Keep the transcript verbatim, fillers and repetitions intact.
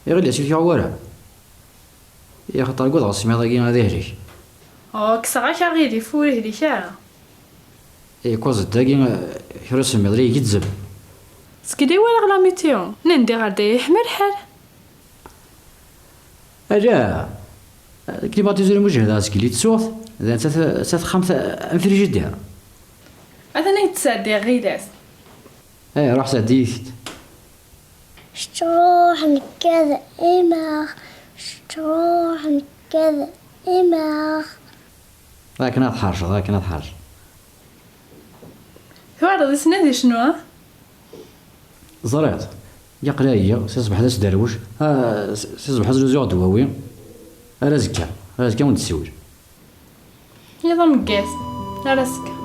Iɣil as-ur t-yuɣ wara. Yaxaṭer ugadeɣ semmiḍ-agi ad ihlek. Oh, kkseɣ-ak aɣilif, ur ihlik ara. Ikkuẓ-d dagi, kra usemmiḍ la igezzem. Seg i walaɣ la météo, nnan-d ɣer da yeḥma lḥal. Ala, climatiseur mujhid azgel i tsuɣt, d netta ta-, ta texxamt am frigidaire. Atan ay d-sɛeddiɣ ɣilas. Ay, ruḥ sɛeddi-yi-t-id. Cṭruḥ nekk ad immeɣ, cṭruḥ nekk ad immeɣ. Akken ad tḥerceḍ, akken ad tḥerceḍ. Twalaḍ isem ad icnu, ha? Ẓriɣ-t. Yaql-ayi, si ṣṣbeḥ d asderwec, ah, si, si ṣṣbeḥ ad zluzuɣ ddwawi. Ar azekka, ar azekka ad wen-d-ssiwel. Iḍ ameggaz, ar azekka.